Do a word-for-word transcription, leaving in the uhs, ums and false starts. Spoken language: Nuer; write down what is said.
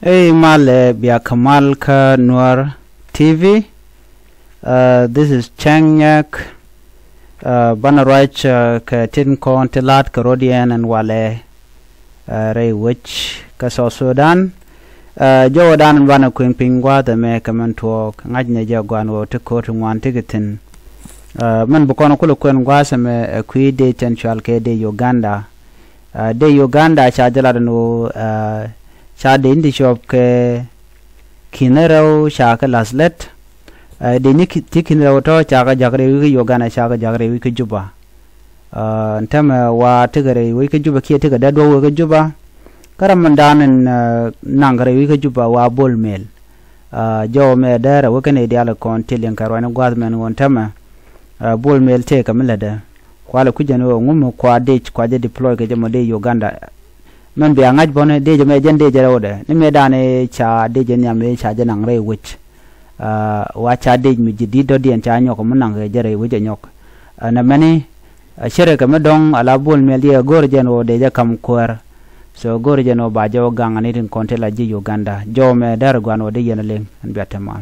Ey malɛ, bia kä mal kä Nuer T V. Uh, this is Cheng Nyek. Uh, banɛ ruac uh, kɛ tin kɔn ti la̱t kɛ rot yɛn ɛn walɛ uh, rɛy wec kä South Sudan. Uh, jɔwä dan banɛ kui̱n piny gua̱a̱th ɛmɛ kɛ mɛn tuɔɔk ŋa̱cnɛ jɛ gua̱n ɣöö ti ko̱r ti ŋuan ti kɛ thi̱n. Uh, mɛn bi kɔn kulɛ kuɛn gua̱a̱th ɛmɛ ɛ kui̱ dee cɛn cual kɛ dee Uganda. Uh, dee Uganda ca jɛ lat ɛn ɣöö uh, ca dee in ti cuɔp kɛ ki̱n rɛw ca kɛ la̱th lät. Uh, dee ni ti ki̱n rɛw tɔ̱ ca kɛ ja̱k rɛy wi̱c kä Uganda, ca kɛ ja̱k rɛy wi̱c kä Juba. Uh, tämɛ wa tekɛ rɛy wi̱c kä Juba kiɛ tekɛ dee duɔ̱k wek kä Juba. Kä ram mɛn dan in uh, naŋ kɛ rɛy wi̱c kä Juba wa Bol Mel. Uh, jɔw mɛ dɛrɛ wek kä nɛy diaal kɔn ti liŋ kɛ ruacni gua̱a̱th mɛn ɣöö tämɛ uh, Bol Mel tëëkɛ mi lätdɛ. Kualɛ kui̱c ɛn ɣöö ŋu mi kua dec kua jɛ deploy kɛ jɛ mɔ dee Uganda. Mɛn bia ŋa̱c bɔni dec ɛmɛ jɛn dec rɛwdɛ ni mëë dan ca dec ɛn nhiam mëë ca jɛ naŋ rɛy wec. Uh, wa ca dec mi ji̱ di̱t dɔ̱diɛn ca nyɔk mi naŋ kɛ jɛ rɛy wec ɛ nyɔk. Uh, nɛ mɛni uh, cɛ rɛ kɛ mi dɔ̱ŋ ala Bol Mel diɛ go̱r jɛn ɣöö dec ɛ ka̱m kuäär. So go̱r jɛn ɣöö ba jɛ wä gaŋ ani tin kɔn ti la ji̱ Uganda. Jɔw mɛ dɛr guan ɣöö dee yɛn a liŋ ɛn bia te mal.